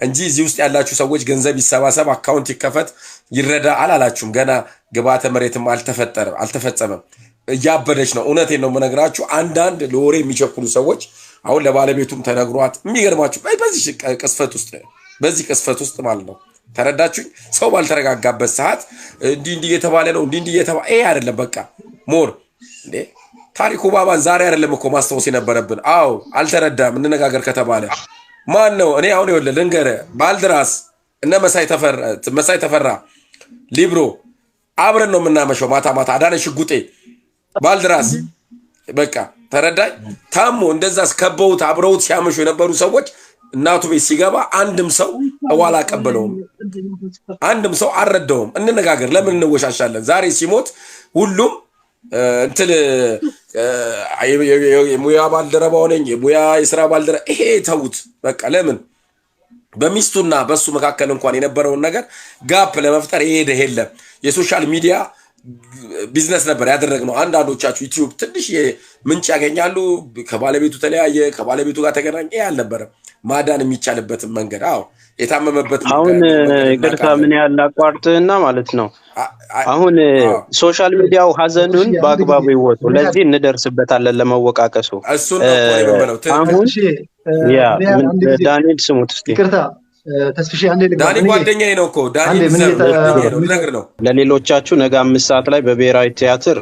እንጂ እዚህ ውስጥ ያላችሁ ሰዎች ገንዘብ ይሰባሰብ፣ account ይከፈት፣ ይረዳ አላላችሁም። ገና ግብዓተ መሬትም አልተፈጠረም፣ አልተፈጸመም። እያበደች ነው። እውነቴን ነው የምነግራችሁ። አንዳንድ ለወሬ የሚቸኩሉ ሰዎች አሁን ለባለቤቱም ተነግሯት፣ የሚገርማችሁ በዚህ ቅስፈት ውስጥ ማለት ነው። ተረዳችሁኝ? ሰው ባልተረጋጋበት ሰዓት እንዲህ እንዲህ እየተባለ ነው፣ እንዲህ እንዲህ እየተባለ፣ ይሄ አይደለም። በቃ more እንዴ ታሪኩ ባባን ዛሬ አይደለም እኮ ማስታወስ የነበረብን። አዎ አልተረዳም። እንነጋገር ከተባለ ማን ነው? እኔ አሁን ይኸውልህ ልንገርህ፣ ባልድራስ እነ መሳይ ተፈራ ሊብሮ አብረን ነው የምናመሸው ማታ ማታ። አዳነ ሽጉጤ፣ ባልድራስ፣ በቃ ተረዳኝ። ታሞ እንደዛ ከበውት አብረውት ሲያመሹ የነበሩ ሰዎች እናቱ ቤት ሲገባ አንድም ሰው እዋል አቀበለውም፣ አንድም ሰው አልረዳውም። እንነጋገር፣ ለምን እንወሻሻለን? ዛሬ ሲሞት ሁሉም እንትን የሙያ ባልደረባው ነኝ፣ የሙያ የስራ ባልደረባ፣ ይሄ ተዉት በቃ። ለምን በሚስቱና በሱ መካከል እንኳን የነበረውን ነገር gap ለመፍጠር የሄደ የለም። የ social media business ነበር ያደረግነው። አንዳንዶቻችሁ YouTube ትንሽ ምንጭ ያገኛሉ። ከባለቤቱ ተለያየ፣ ከባለቤቱ ጋር ተገናኘ። ይሄ አልነበረም ማዳን የሚቻልበትን መንገድ። አዎ የታመመበት አሁን ይቅርታ ምን ያህል አቋርጥህና ማለት ነው። አሁን social media ው ሀዘኑን በአግባቡ ይወጡ። ለዚህ እንደርስበታለን ለመወቃቀሱ። እሱን ነው እኮ እኔ የምለው። ትክክል። አሁን ያ ዳንኤል ስሙት እስኪ። ይቅርታ ተስፍሼ አንዴ ልግባ። ዳኒ ጓደኛዬ ነው እኮ ዳኒ አንዴ ምን ጓደኛዬ ነው፣ ልነግርህ ነው። ለሌሎቻችሁ ነገ 5 ሰዓት ላይ በብሔራዊ ቲያትር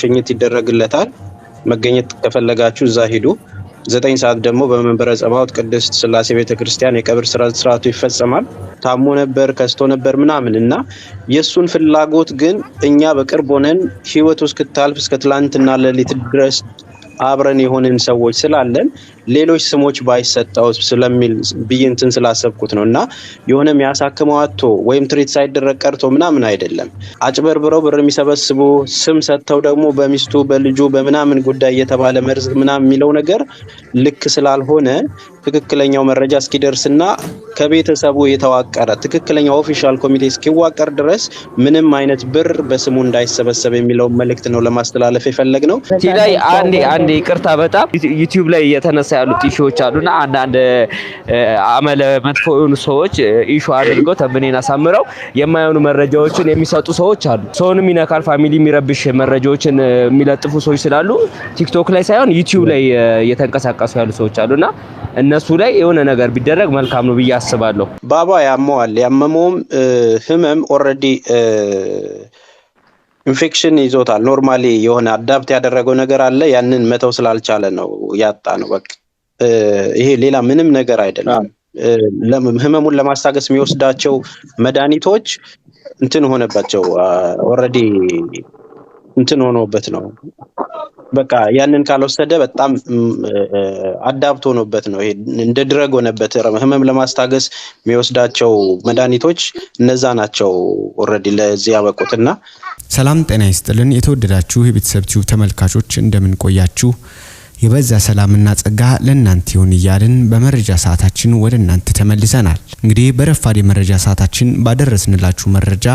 ሽኝት ይደረግለታል። መገኘት ከፈለጋችሁ እዛ ሂዱ። 9 ሰዓት ደግሞ በመንበረ ጸባዖት ቅድስት ስላሴ ቤተክርስቲያን የቀብር ስነ ስርዓቱ ይፈጸማል። ታሞ ነበር፣ ከስቶ ነበር ምናምን እና የእሱን ፍላጎት ግን እኛ በቅርብ ሆነን ህይወቱ እስክታልፍ እስከ ትላንትና ሌሊት ድረስ አብረን የሆንን ሰዎች ስላለን ሌሎች ስሞች ባይሰጠው ስለሚል ብዬ እንትን ስላሰብኩት ነው። እና የሆነ የሚያሳክመው አጥቶ ወይም treat ሳይደረግ ቀርቶ ምናምን አይደለም። አጭበርብረው ብር የሚሰበስቡ፣ ስም ሰጥተው ደግሞ በሚስቱ በልጁ በምናምን ጉዳይ እየተባለ መርዝ ምናምን የሚለው ነገር ልክ ስላልሆነ ትክክለኛው መረጃ እስኪደርስና ከቤተሰቡ የተዋቀረ ትክክለኛ official ኮሚቴ እስኪዋቀር ድረስ ምንም አይነት ብር በስሙ እንዳይሰበሰብ የሚለውን መልእክት ነው ለማስተላለፍ የፈለግነው። ላይ አንዴ አንዴ ይቅርታ፣ በጣም YouTube ላይ እየተነሳ ያሉት issue ዎች አሉና አንዳንድ አመለ መጥፎ የሆኑ ሰዎች issue አድርገው thumbnail አሳምረው የማይሆኑ መረጃዎችን የሚሰጡ ሰዎች አሉ። ሰውንም ይነካል፣ family የሚረብሽ መረጃዎችን የሚለጥፉ ሰዎች ስላሉ TikTok ላይ ሳይሆን YouTube ላይ እየተንቀሳቀሱ ያሉ ሰዎች አሉና እነሱ ላይ የሆነ ነገር ቢደረግ መልካም ነው ብዬ አስባለሁ። ባባ ያመዋል። ያመመውም ህመም already infection ይዞታል። Normally የሆነ adapt ያደረገው ነገር አለ። ያንን መተው ስላልቻለ ነው ያጣ ነው። በቃ ይሄ ሌላ ምንም ነገር አይደለም። ህመሙን ለማስታገስ የሚወስዳቸው መድኃኒቶች እንትን ሆነባቸው። Already እንትን ሆኖበት ነው። በቃ ያንን ካልወሰደ በጣም adapt ሆኖበት ነው። ይሄ እንደ drug ሆነበት። ህመም ለማስታገስ የሚወስዳቸው መድኃኒቶች እነዛ ናቸው already ለዚህ ያበቁትና። ሰላም ጤና ይስጥልን። የተወደዳችሁ የቤተሰብ ቲዩብ ተመልካቾች፣ እንደምን ቆያችሁ? የበዛ ሰላምና ጸጋ ለእናንተ ይሁን እያልን በመረጃ ሰዓታችን ወደ እናንተ ተመልሰናል። እንግዲህ በረፋድ የመረጃ ሰዓታችን ባደረስንላችሁ መረጃ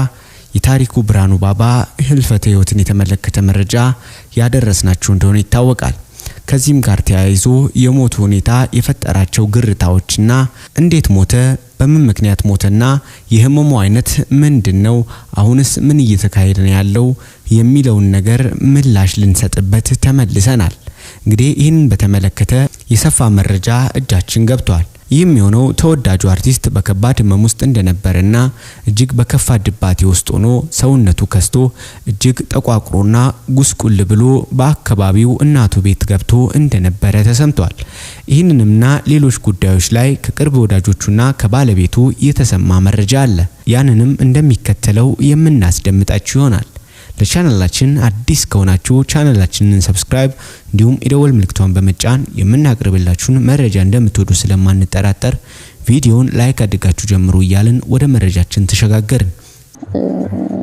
የታሪኩ ብርሃኑ ባባ ህልፈተ ህይወትን የተመለከተ መረጃ ያደረስናችሁ እንደሆነ ይታወቃል። ከዚህም ጋር ተያይዞ የሞቱ ሁኔታ የፈጠራቸው ግርታዎችና እንዴት ሞተ፣ በምን ምክንያት ሞተና የህመሙ አይነት ምንድን ነው፣ አሁንስ ምን እየተካሄደ ነው ያለው የሚለውን ነገር ምላሽ ልንሰጥበት ተመልሰናል። እንግዲህ ይህንን በተመለከተ የሰፋ መረጃ እጃችን ገብቷል። ይህም የሆነው ተወዳጁ አርቲስት በከባድ ህመም ውስጥ እንደነበረና እጅግ በከፋ ድባቴ ውስጥ ሆኖ ሰውነቱ ከስቶ እጅግ ጠቋቁሮና ጉስቁል ብሎ በአካባቢው እናቱ ቤት ገብቶ እንደነበረ ተሰምቷል። ይህንንምና ሌሎች ጉዳዮች ላይ ከቅርብ ወዳጆቹና ከባለቤቱ የተሰማ መረጃ አለ። ያንንም እንደሚከተለው የምናስደምጣችሁ ይሆናል። ለቻናላችን አዲስ ከሆናችሁ ቻናላችንን subscribe እንዲሁም የደወል ምልክቷን በመጫን የምናቀርብላችሁን መረጃ እንደምትወዱ ስለማንጠራጠር ቪዲዮን like አድርጋችሁ ጀምሩ እያልን ወደ መረጃችን ተሸጋገርን።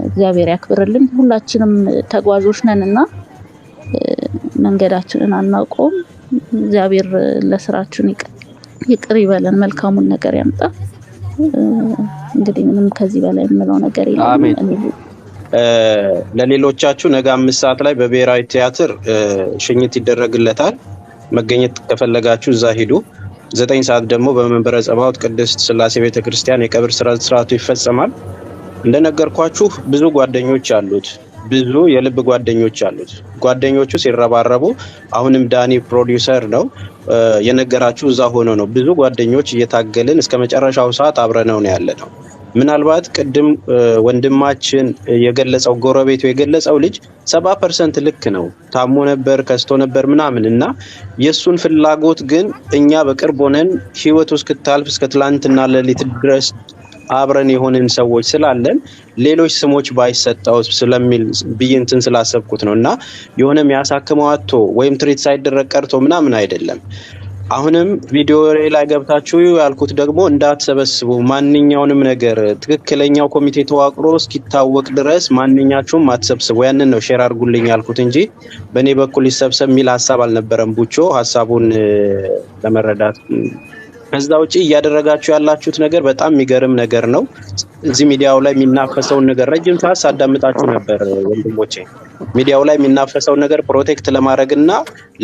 እግዚአብሔር ያክብርልን። ሁላችንም ተጓዦች ነን እና መንገዳችንን አናውቀውም። እግዚአብሔር ለስራችን ይቅር ይበለን፣ መልካሙን ነገር ያምጣ። እንግዲህ ምንም ከዚህ በላይ የምለው ነገር የለም። አሜን። ለሌሎቻችሁ ነገ 5 ሰዓት ላይ በብሔራዊ ቲያትር ሽኝት ይደረግለታል። መገኘት ከፈለጋችሁ እዛ ሂዱ። 9 ሰዓት ደግሞ በመንበረ ጸባዖት ቅድስት ስላሴ ቤተክርስቲያን የቀብር ስነ ስርዓቱ ይፈጸማል። እንደነገርኳችሁ ብዙ ጓደኞች አሉት። ብዙ የልብ ጓደኞች አሉት። ጓደኞቹ ሲረባረቡ፣ አሁንም ዳኒ ፕሮዲውሰር ነው የነገራችሁ፣ እዛ ሆኖ ነው። ብዙ ጓደኞች እየታገልን እስከ መጨረሻው ሰዓት አብረነው ነው ያለነው። ምናልባት ቅድም ወንድማችን የገለጸው፣ ጎረቤቱ የገለጸው ልጅ 70% ልክ ነው። ታሞ ነበር፣ ከስቶ ነበር ምናምን እና የእሱን ፍላጎት ግን እኛ በቅርብ ሆነን ህይወቱ እስክታልፍ እስከ ትላንትና ሌሊት ድረስ አብረን የሆንን ሰዎች ስላለን ሌሎች ስሞች ባይሰጠው ስለሚል ብዬ እንትን ስላሰብኩት ነው እና የሆነ የሚያሳክመው አጥቶ ወይም treat ሳይደረግ ቀርቶ ምናምን አይደለም። አሁንም ቪዲዮ ላይ ገብታችሁ ያልኩት ደግሞ እንዳትሰበስቡ፣ ማንኛውንም ነገር ትክክለኛው ኮሚቴ ተዋቅሮ እስኪታወቅ ድረስ ማንኛችሁም አትሰብስቡ። ያንን ነው share አድርጉልኝ ያልኩት እንጂ በእኔ በኩል ይሰብሰብ የሚል ሀሳብ አልነበረም። ቡቾ ሀሳቡን ለመረዳት ከዛ ውጪ እያደረጋችሁ ያላችሁት ነገር በጣም የሚገርም ነገር ነው። እዚህ ሚዲያው ላይ የሚናፈሰውን ነገር ረጅም ሰዓት ሳዳምጣችሁ ነበር ወንድሞቼ። ሚዲያው ላይ የሚናፈሰውን ነገር protect ለማድረግ እና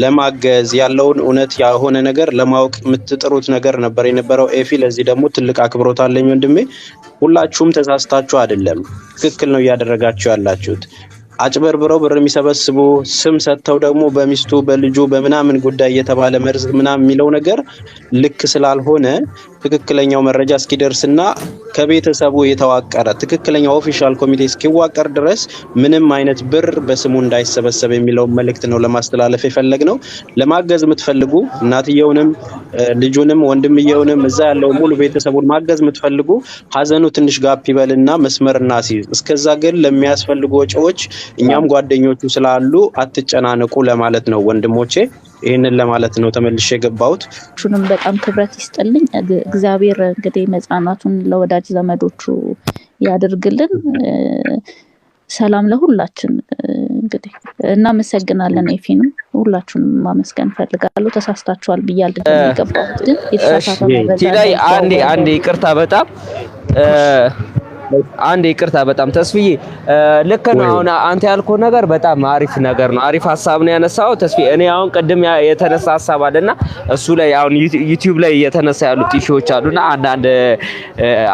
ለማገዝ፣ ያለውን እውነት የሆነ ነገር ለማወቅ የምትጥሩት ነገር ነበር የነበረው። ኤፊ፣ ለዚህ ደግሞ ትልቅ አክብሮት አለኝ ወንድሜ። ሁላችሁም ተሳስታችሁ አይደለም፣ ትክክል ነው እያደረጋችሁ ያላችሁት። አጭበርብረው ብር የሚሰበስቡ፣ ስም ሰጥተው ደግሞ በሚስቱ፣ በልጁ፣ በምናምን ጉዳይ እየተባለ መርዝ ምናምን የሚለው ነገር ልክ ስላልሆነ ትክክለኛው መረጃ እስኪደርስና ከቤተሰቡ የተዋቀረ ትክክለኛው official ኮሚቴ እስኪዋቀር ድረስ ምንም አይነት ብር በስሙ እንዳይሰበሰብ የሚለውን መልእክት ነው ለማስተላለፍ የፈለግነው። ለማገዝ የምትፈልጉ፣ እናትየውንም፣ ልጁንም፣ ወንድምየውንም፣ እዛ ያለው ሙሉ ቤተሰቡን ማገዝ የምትፈልጉ ሀዘኑ ትንሽ gap ይበልና መስመር እናስይዝ። እስከዛ ግን ለሚያስፈልጉ ወጪዎች እኛም ጓደኞቹ ስላሉ አትጨናነቁ ለማለት ነው ወንድሞቼ። ይህንን ለማለት ነው ተመልሼ የገባሁት። ሁላችሁንም በጣም ክብረት ይስጥልኝ። እግዚአብሔር እንግዲህ መጽናናቱን ለወዳጅ ዘመዶቹ ያድርግልን። ሰላም ለሁላችን። እንግዲህ እናመሰግናለን። ኤፊንም ሁላችሁንም ማመስገን እፈልጋለሁ። ተሳስታችኋል ብዬ አይደለም የገባሁት፣ ግን የተሳሳተ መረጃ ቲላይ፣ አንዴ አንዴ ይቅርታ በጣም፣ አንዴ ይቅርታ በጣም ተስፍዬ፣ ልክ ነው። አሁን አንተ ያልከው ነገር በጣም አሪፍ ነገር ነው። አሪፍ ሀሳብ ነው ያነሳው ተስፍዬ። እኔ አሁን ቅድም የተነሳ ሀሳብ አለና እሱ ላይ አሁን ዩቲዩብ ላይ የተነሳ ያሉት issue ዎች አሉና አንዳንድ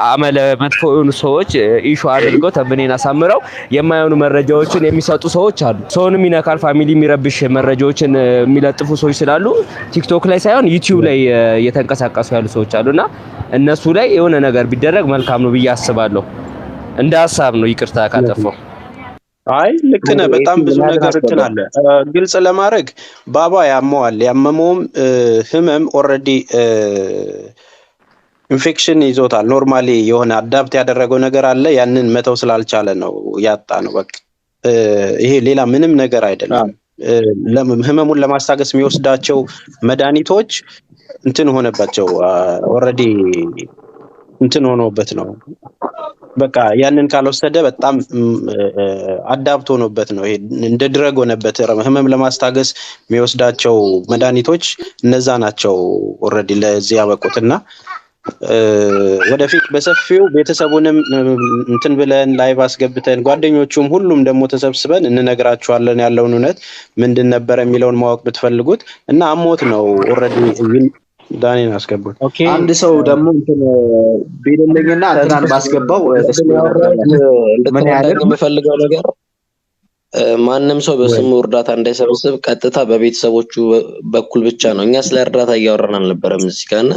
አመለ መጥፎ የሆኑ ሰዎች issue አድርገው thumbnail አሳምረው የማይሆኑ መረጃዎችን የሚሰጡ ሰዎች አሉ። ሰውንም ይነካል፣ family የሚረብሽ መረጃዎችን የሚለጥፉ ሰዎች ስላሉ ቲክቶክ ላይ ሳይሆን ዩቲዩብ ላይ እየተንቀሳቀሱ ያሉ ሰዎች አሉና እነሱ ላይ የሆነ ነገር ቢደረግ መልካም ነው ብዬ አስባለሁ። እንደ ሀሳብ ነው። ይቅርታ ካጠፋው። አይ ልክ ነህ። በጣም ብዙ ነገር እንትን አለ። ግልጽ ለማድረግ ባባ ያመዋል። ያመመውም ህመም already infection ይዞታል። Normally የሆነ adapt ያደረገው ነገር አለ። ያንን መተው ስላልቻለ ነው ያጣ ነው። በቃ ይሄ ሌላ ምንም ነገር አይደለም። ህመሙን ለማስታገስ የሚወስዳቸው መድኃኒቶች እንትን ሆነባቸው። Already እንትን ሆኖበት ነው። በቃ ያንን ካልወሰደ በጣም adapt ሆኖበት ነው። ይሄ እንደ drug ሆነበት። ህመም ለማስታገስ የሚወስዳቸው መድኃኒቶች እነዛ ናቸው already ለዚህ ያበቁት እና ወደፊት በሰፊው ቤተሰቡንም እንትን ብለን live አስገብተን ጓደኞቹም ሁሉም ደግሞ ተሰብስበን እንነግራችኋለን ያለውን እውነት ምንድን ነበረ የሚለውን ማወቅ ብትፈልጉት እና አሞት ነው already። ዳኒን አስገቡት። Okay። አንድ ሰው ደግሞ እንትን ቢልልኝና እንትናን ባስገባው ደስ ይለኝ ነበረ። ምን ያህል እንድትረዳኝ የምፈልገው ነገር ማንም ሰው በስሙ እርዳታ እንዳይሰበስብ፣ ቀጥታ በቤተሰቦቹ በኩል ብቻ ነው። እኛ ስለ እርዳታ እያወራን አልነበረም እዚህ ጋር እና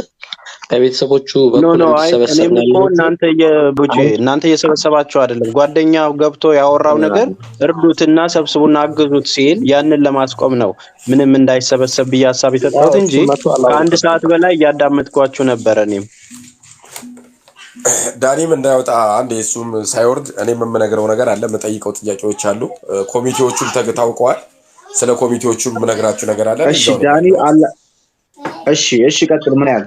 ከቤተሰቦቹ No በኩል No፣ አይ እንዲሰበሰብ እኔም ነው እኮ ያልኩት። እናንተ የቡቼ እናንተ እየሰበሰባችሁ አይደለም። ጓደኛ ገብቶ ያወራው ነገር እርዱትና ሰብስቡና አግዙት ሲል ያንን ለማስቆም ነው ምንም እንዳይሰበሰብ ብዬ ሀሳብ የሰጠሁት እንጂ እሱ መቶ ከአንድ አላወቅም። ሰዓት በላይ እያዳመጥኳችሁ ነበረ እኔም። ዳኒም እንዳይወጣ አንድ እሱም ሳይወርድ እኔም የምነግረው ነገር አለ፣ የምጠይቀው ጥያቄዎች አሉ። ኮሚቴዎቹም ታውቀዋል። ስለ ኮሚቴዎቹም የምነግራችሁ ነገር አለ። እኔ እሺ እዛው ነው ዳኒ ያለሁት። አለ። እሺ፣ ቀጥል። ምን ያህል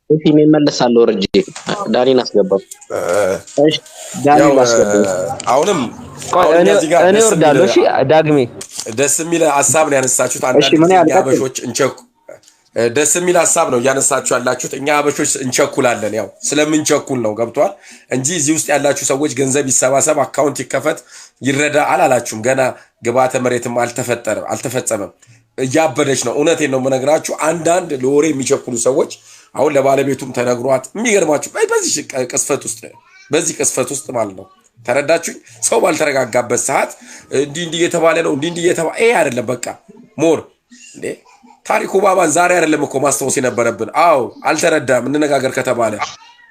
እሺ እኔ እመለሳለሁ ወርጄ ዳኒን አስገባው። እሺ ዳኒ ያው ላስገባው። አሁንም ቆይ አሁን እኔ እኛ እዚህ ጋር እኔ ደስ የሚል ወርዳለሁ። እሺ ዳግሜ። ደስ የሚል ሀሳብ ነው ያነሳችሁት። እሺ አንዳንድ ምን ጊዜ ያህል እኛ ቀጥል። አበሾች እንቸኩ ደስ የሚል ሀሳብ ነው እያነሳችሁ ያላችሁት። እኛ አበሾች እንቸኩላለን። ያው ስለምንቸኩል ነው፣ ገብቷል፣ እንጂ እዚህ ውስጥ ያላችሁ ሰዎች ገንዘብ ይሰባሰብ፣ account ይከፈት፣ ይረዳ አላላችሁም። ገና ግብዓተ መሬትም አልተፈጠረም፣ አልተፈጸመም። እያበደች ነው። እውነቴን ነው የምነግራችሁ። አንዳንድ ለወሬ የሚቸኩሉ ሰዎች አሁን ለባለቤቱም ተነግሯት የሚገርማችሁ በዚህ ቅስፈት ውስጥ ማለት ነው። ተረዳችሁኝ? ሰው ባልተረጋጋበት ሰዓት እንዲህ እንዲህ እየተባለ ነው፣ እንዲህ እንዲህ እየተባለ፣ ይሄ አይደለም። በቃ more እንዴ ታሪኩ ባባን ዛሬ አይደለም እኮ ማስታወስ የነበረብን። አዎ አልተረዳም። እንነጋገር ከተባለ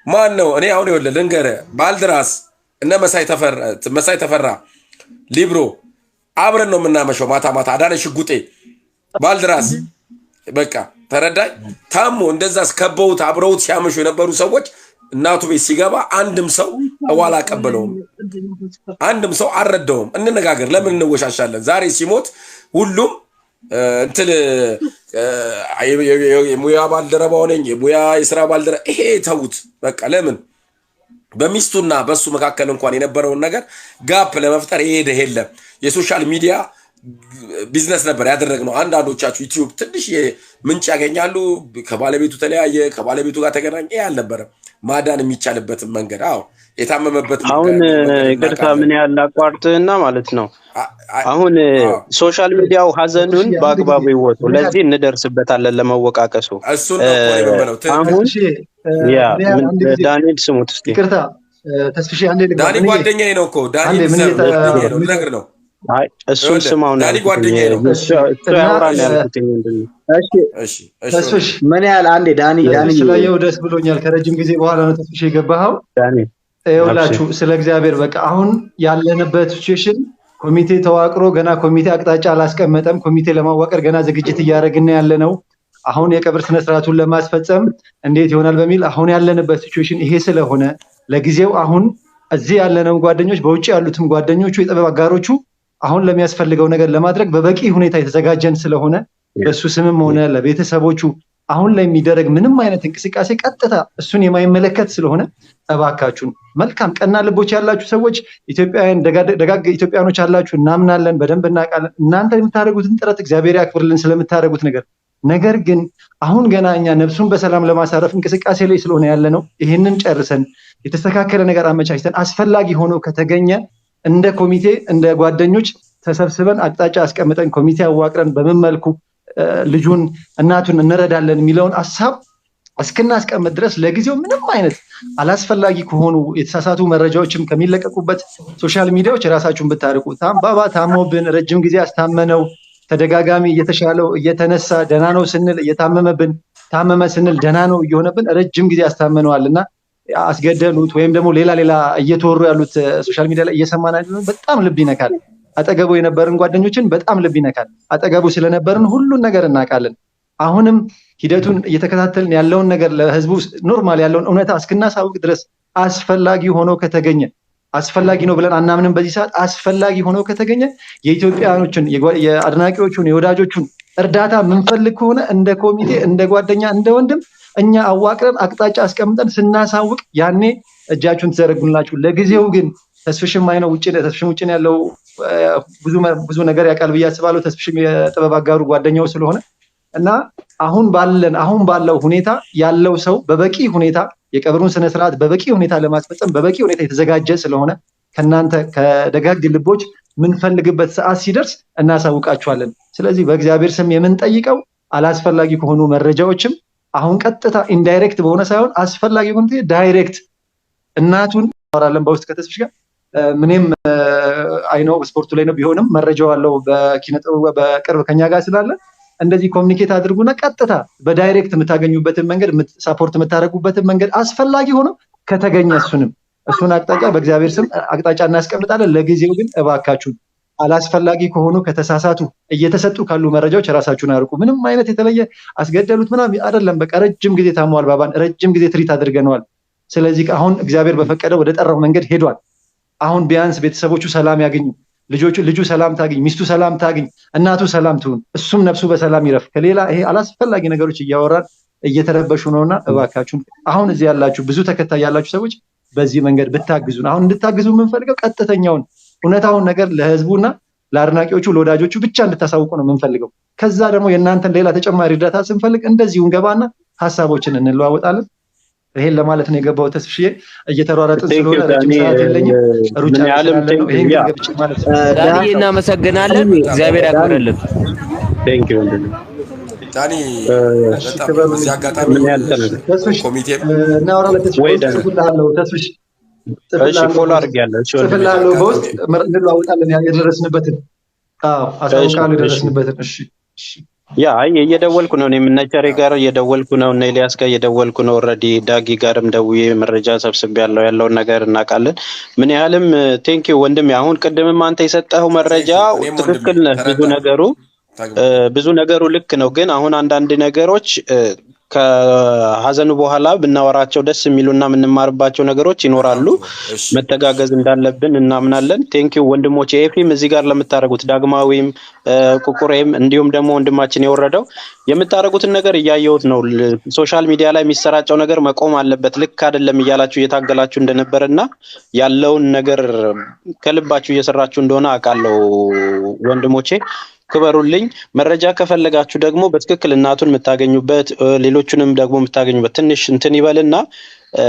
ማን ነው? እኔ አሁን ይኸውልህ ልንገርህ፣ ባልድራስ እነ መሳይ ተፈራ ሊብሮ አብረን ነው የምናመሸው ማታ ማታ። አዳነ ሽጉጤ፣ ባልድራስ፣ በቃ ተረዳኝ። ታሞ እንደዛ ከበውት አብረውት ሲያመሹ የነበሩ ሰዎች እናቱ ቤት ሲገባ አንድም ሰው እዋል አላቀበለውም፣ አንድም ሰው አልረዳውም። እንነጋገር፣ ለምን እንወሻሻለን? ዛሬ ሲሞት ሁሉም እንትን የሙያ ባልደረባው ነኝ፣ የሙያ የስራ ባልደረባ፣ ይሄ ተዉት በቃ። ለምን በሚስቱና በእሱ መካከል እንኳን የነበረውን ነገር gap ለመፍጠር የሄደ የለም። የ social media business ነበር ያደረግነው። አንዳንዶቻችሁ YouTube ትንሽ ምንጭ ያገኛሉ። ከባለቤቱ ተለያየ፣ ከባለቤቱ ጋር ተገናኘ። ይሄ አልነበረም ማዳን የሚቻልበትን መንገድ። አዎ የታመመበት አሁን ይቅርታ ምን ያህል አቋርጥህና ማለት ነው። አሁን social media ው ሀዘኑን በአግባቡ ይወጡ። ለዚህ እንደርስበታለን ለመወቃቀሱ። እሱን ነው እኮ የምለው። አሁን ያ ዳንኤል ስሙት እስኪ። ይቅርታ ተስፍሼ አንዴ ልግባ። ዳኒ ጓደኛዬ ነው እኮ፣ ዳኒ ጓደኛዬ ነው፣ ልነግርህ ነው። አይ እሱን ስማው ነው። ዳኒ ጓደኛዬ ነው። እሱ ያውራል ያልኩትኝ ምንድን ነው? እሺ ተስፍሽ ምን ያህል አንዴ ዳኒ ዳኒ ስላየው ደስ ብሎኛል። ከረጅም ጊዜ በኋላ ነው ተስፍሽ የገባኸው። ዳኒ። ይኸውላችሁ ስለ እግዚአብሔር በቃ አሁን ያለንበት situation ኮሚቴ ተዋቅሮ ገና ኮሚቴ አቅጣጫ አላስቀመጠም። ኮሚቴ ለማዋቀር ገና ዝግጅት እያደረግን ያለ ነው። አሁን የቀብር ስነስርዓቱን ለማስፈጸም እንዴት ይሆናል በሚል አሁን ያለንበት situation ይሄ ስለሆነ ለጊዜው አሁን እዚህ ያለነው ጓደኞች፣ በውጭ ያሉትም ጓደኞቹ፣ የጥበብ አጋሮቹ አሁን ለሚያስፈልገው ነገር ለማድረግ በበቂ ሁኔታ የተዘጋጀን ስለሆነ በእሱ ስምም ሆነ ለቤተሰቦቹ አሁን ላይ የሚደረግ ምንም አይነት እንቅስቃሴ ቀጥታ እሱን የማይመለከት ስለሆነ እባካችሁን መልካም ቀና ልቦች ያላችሁ ሰዎች፣ ኢትዮጵያውያን፣ ደጋግ ኢትዮጵያኖች አላችሁ፣ እናምናለን፣ በደንብ እናውቃለን። እናንተ የምታደርጉትን ጥረት እግዚአብሔር ያክብርልን ስለምታደርጉት ነገር። ነገር ግን አሁን ገና እኛ ነፍሱን በሰላም ለማሳረፍ እንቅስቃሴ ላይ ስለሆነ ያለ ነው። ይህንን ጨርሰን የተስተካከለ ነገር አመቻችተን አስፈላጊ ሆኖ ከተገኘ እንደ ኮሚቴ፣ እንደ ጓደኞች ተሰብስበን አቅጣጫ አስቀምጠን ኮሚቴ አዋቅረን በምን መልኩ ልጁን እናቱን እንረዳለን የሚለውን ሀሳብ እስክናስቀምጥ ድረስ ለጊዜው ምንም አይነት አላስፈላጊ ከሆኑ የተሳሳቱ መረጃዎችም ከሚለቀቁበት social media ዎች ራሳችሁን ብታርቁ። ባባ ታሞብን ረጅም ጊዜ አስታመነው፣ ተደጋጋሚ እየተሻለው እየተነሳ ደህና ነው ስንል እየታመመብን፣ ታመመ ስንል ደህና ነው እየሆነብን ረጅም ጊዜ አስታመነዋል እና አስገደሉት ወይም ደግሞ ሌላ ሌላ እየተወሩ ያሉት social media ላይ እየሰማን በጣም ልብ ይነካል። አጠገቡ የነበርን ጓደኞችን በጣም ልብ ይነካል። አጠገቡ ስለነበርን ሁሉን ነገር እናውቃለን። አሁንም ሂደቱን እየተከታተልን ያለውን ነገር ለህዝቡ normal ያለውን እውነታ እስክናሳውቅ ድረስ አስፈላጊ ሆኖ ከተገኘ፣ አስፈላጊ ነው ብለን አናምንም። በዚህ ሰዓት አስፈላጊ ሆኖ ከተገኘ የኢትዮጵያኖችን፣ የአድናቂዎቹን፣ የወዳጆቹን እርዳታ የምንፈልግ ከሆነ እንደ ኮሚቴ፣ እንደ ጓደኛ፣ እንደ ወንድም እኛ አዋቅረን አቅጣጫ አስቀምጠን ስናሳውቅ ያኔ እጃችሁን ትዘረጉላችሁ። ለጊዜው ግን ተስፍሽም አይነው ውጭ፣ ተስፍሽም ውጭ ነው ያለው፣ ብዙ ብዙ ነገር ያውቃል ብዬ አስባለሁ። ተስፍሽም የጥበብ አጋሩ ጓደኛው ስለሆነ እና አሁን ባለው ሁኔታ ያለው ሰው በበቂ ሁኔታ የቀብሩን ስነስርዓት በበቂ ሁኔታ ለማስፈጸም በበቂ ሁኔታ የተዘጋጀ ስለሆነ ከእናንተ ከደጋግ ልቦች ምንፈልግበት ሰዓት ሲደርስ እናሳውቃችኋለን። ስለዚህ በእግዚአብሔር ስም የምንጠይቀው አላስፈላጊ ከሆኑ መረጃዎችም አሁን ቀጥታ indirect በሆነ ሳይሆን አስፈላጊ በሆነ direct እናቱን እናወራለን በውስጥ ከተስፍሽ ጋር። ምንም አይነው ስፖርቱ ላይ ነው ቢሆንም መረጃው አለው፣ በኪነ ጥበቡ በቅርብ ከኛ ጋር ስላለ እንደዚህ communicate አድርጉና ቀጥታ በ direct የምታገኙበትን መንገድ፣ support የምታደርጉበትን መንገድ አስፈላጊ ሆኖ ከተገኘ እሱንም እሱን አቅጣጫ በእግዚአብሔር ስም አቅጣጫ እናስቀምጣለን። ለጊዜው ግን እባካችሁን አላስፈላጊ ከሆኑ ከተሳሳቱ እየተሰጡ ካሉ መረጃዎች ራሳችሁን አርቁ። ምንም አይነት የተለየ አስገደሉት ምናምን አይደለም። በቃ ረጅም ጊዜ ታሟል ባባን፣ ረጅም ጊዜ treat አድርገነዋል። ስለዚህ አሁን እግዚአብሔር በፈቀደው ወደ ጠራው መንገድ ሄዷል። አሁን ቢያንስ ቤተሰቦቹ ሰላም ያገኙ፣ ልጆቹ፣ ልጁ ሰላም ታግኝ፣ ሚስቱ ሰላም ታግኝ፣ እናቱ ሰላም ትሁን፣ እሱም ነፍሱ በሰላም ይረፍ። ከሌላ ይሄ አላስፈላጊ ነገሮች እያወራን እየተረበሹ ነውና እባካችሁን አሁን እዚህ ያላችሁ ብዙ ተከታይ ያላችሁ ሰዎች በዚህ መንገድ ብታግዙን፣ አሁን እንድታግዙ የምንፈልገው ቀጥተኛውን እውነታውን ነገር ለህዝቡና ለአድናቂዎቹ ለወዳጆቹ ብቻ እንድታሳውቁ ነው የምንፈልገው። ከዛ ደግሞ የእናንተን ሌላ ተጨማሪ እርዳታ ስንፈልግ እንደዚሁ እንገባና ሀሳቦችን እንለዋወጣለን። ይሄን ለማለት ነው የገባው። ተስፍሽዬ እየተሯረጥን ስለሆነ ረጅም ሰዓት የለኝም፣ ሩጫ ስላለ ነው። ይሄን ግን ገብቼ ማለት ነው። ዳንዬ እናመሰግናለን። እግዚአብሔር ያክብርልን። Thank you ወንድሜ። ዳኒ እሺ በጣም ክበሩልኝ። በዚህ አጋጣሚ ምን ያህል ተናገር ተስፍሽ ኮሚቴም እናወራለን። ተስፍሽ ወይ በውስጥ ደህና ጽፍልሃለሁ። ተስፍሽ እሺ፣ ጽፍልሃለሁ follow በውስጥ አድርጌያለሁ። እሺ ወንድሜ። ጽፍልሃለሁ በውስጥ አጋጣሚ እንለዋወጣለን የደረስንበትን። አዎ እሺ አሳውቃለሁ እሺ የደረስንበትን። እሺ እሺ። Yeah አይ እየደወልኩ ነው። እኔም እነ ቸሬ ጋር እየደወልኩ ነው፣ እነ ኤልያስ ጋር እየደወልኩ ነው። Already ዳጊ ጋርም ደውዬ መረጃ ሰብስቤያለሁ። ያለውን ነገር እናውቃለን። ምን ያህልም thank you ወንድሜ። አሁን ቅድምም አንተ የሰጠኸው መረጃ Thank you። እኔም ወንድሜ ትክክል ነህ። ብዙ ተረዳ ነገሩ ተግባ ብዙ ነገሩ ልክ ነው። ግን አሁን አንዳንድ ነገሮች ከሀዘኑ በኋላ ብናወራቸው ደስ የሚሉና የምንማርባቸው ነገሮች በጣም ይኖራሉ። ጥሩ። እሺ መተጋገዝ እንዳለብን እናምናለን። Thank you ወንድሞች፣ ኤፍሬም እዚህ ጋር ለምታደርጉት ዳግማዊም ቁቁሬም እንዲሁም ደግሞ ወንድማችን የወረደው የምታደርጉትን ነገር እያየሁት ነው። Social media ላይ የሚሰራጨው ነገር መቆም አለበት፣ ልክ አይደለም እያላችሁ እየታገላችሁ እንደነበረ እና ያለውን ነገር ከልባችሁ እየሰራችሁ እንደሆነ አውቃለሁ ወንድሞቼ። ክበሩልኝ። መረጃ ከፈለጋችሁ ደግሞ በትክክል እናቱን የምታገኙበት ሌሎቹንም ደግሞ የምታገኙበት ትንሽ እንትን ይበልና እ፣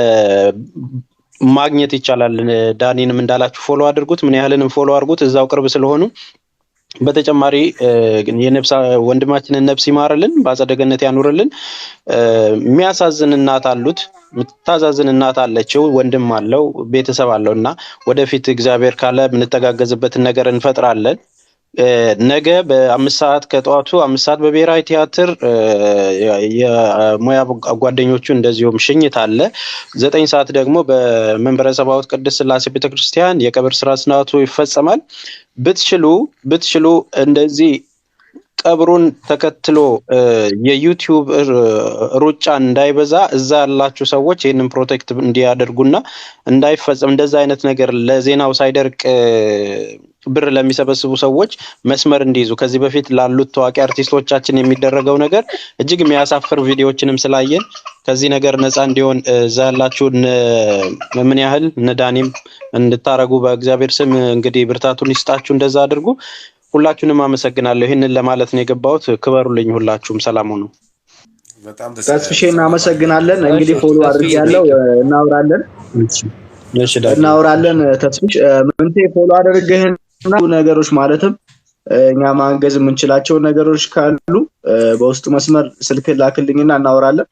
ማግኘት ይቻላል። ዳኒንም እንዳላችሁ follow አድርጉት፣ ምን ያህልንም follow አድርጉት እዛው ቅርብ ስለሆኑ። በተጨማሪ የነፍስ ወንድማችንን ነፍስ ይማርልን፣ በአጸደ ገነት ያኑርልን። የሚያሳዝን እናት አሉት፣ የምታዛዝን እናት አለችው፣ ወንድም አለው፣ ቤተሰብ አለው እና ወደፊት እግዚአብሔር ካለ የምንተጋገዝበትን ነገር እንፈጥራለን። ነገ በ5 ሰዓት ከጠዋቱ 5 ሰዓት በብሔራዊ ቲያትር የሙያ ጓደኞቹ እንደዚሁም ሽኝት አለ። 9 ሰዓት ደግሞ በመንበረ ጸባዖት ቅድስት ሥላሴ ቤተክርስቲያን የቀብር ስነ ስርዓቱ ይፈጸማል። ብትችሉ እንደዚህ ቀብሩን ተከትሎ የዩቲዩብ ሩጫ እንዳይበዛ እዛ ያላችሁ ሰዎች ይህንን protect እንዲያደርጉና እንዳይፈጸም እንደዛ አይነት ነገር ለዜናው ሳይደርቅ ብር ለሚሰበስቡ ሰዎች መስመር እንዲይዙ ከዚህ በፊት ላሉት ታዋቂ አርቲስቶቻችን የሚደረገው ነገር እጅግ የሚያሳፍር ቪዲዮዎችንም ስላየን ከዚህ ነገር ነፃ እንዲሆን እዛ ያላችሁ ምን ያህል እነ ዳኒም እንድታረጉ በእግዚአብሔር ስም እንግዲህ ብርታቱን ይስጣችሁ። እንደዛ አድርጉ። ሁላችሁንም አመሰግናለሁ። ይህንን ለማለት ነው የገባሁት። ክበሩልኝ። ሁላችሁም ሰላም ሁኑ። በጣም ደስ ይላል። ተስፍሼ እናመሰግናለን። እንግዲህ follow ተስፍዬ አድርጌያለሁ። እናወራለን እሺ ዳጊ። እናወራለን። ተስፍሽ ምንቴ follow አድርገህና ነገሮች ማለትም እኛ ማገዝ የምንችላቸው ነገሮች ካሉ በውስጥ መስመር ስልክ ላክልኝና እናወራለን።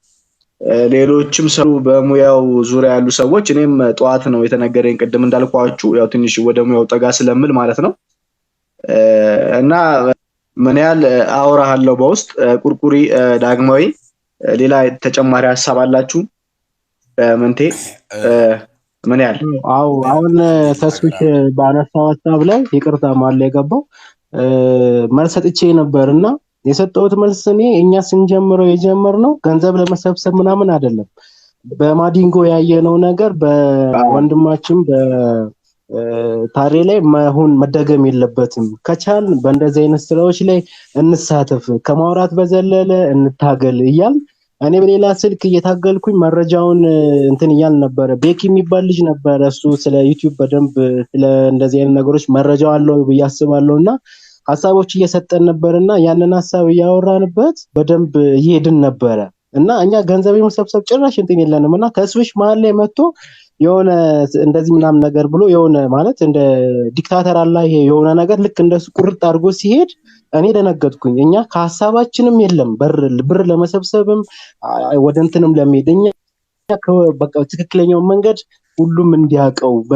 ሌሎችም ሰው በሙያው ዙሪያ ያሉ ሰዎች እኔም ጠዋት ነው የተነገረኝ ቅድም እንዳልኳችሁ ያው ትንሽ ወደ ሙያው ጠጋ ስለምል ማለት ነው እና ምን ያህል አወራሃለሁ በውስጥ። ቁርቁሪ ዳግማዊ ሌላ ተጨማሪ ሀሳብ አላችሁ? ምንቴ ምን ያህል? አዎ አሁን ተስፍሽ ባነሳው ሀሳብ ላይ ይቅርታ ማለ የገባው መልስ ሰጥቼ ነበር እና የሰጠሁት መልስ እኔ እኛ ስንጀምረው የጀመርነው ገንዘብ ለመሰብሰብ ምናምን አይደለም። በማዲንጎ ያየነው ነገር በወንድማችን በታሬ ላይ መሆን መደገም የለበትም። ከቻል በእንደዚህ አይነት ስራዎች ላይ እንሳተፍ፣ ከማውራት በዘለለ እንታገል እያል እኔ በሌላ ስልክ እየታገልኩኝ መረጃውን እንትን እያል ነበረ። ቤክ የሚባል ልጅ ነበረ። እሱ ስለ ዩቲዩብ በደንብ ስለ እንደዚህ አይነት ነገሮች መረጃው አለው ብዬ አስባለሁ እና ሀሳቦች እየሰጠን ነበርና ያንን ሀሳብ እያወራንበት በደንብ እየሄድን ነበረ እና እኛ ገንዘብ የመሰብሰብ ጭራሽ እንትን የለንም እና ተስፍሽ መሀል ላይ መጥቶ የሆነ እንደዚህ ምናምን ነገር ብሎ የሆነ ማለት እንደ dictator አላ ይሄ የሆነ ነገር ልክ እንደሱ ቁርጥ አድርጎ ሲሄድ እኔ ደነገጥኩኝ። እኛ ከሀሳባችንም የለም ብር ለመሰብሰብም ወደ እንትንም ለመሄድ እኛ በቃ ትክክለኛውን መንገድ ሁሉም እንዲያውቀው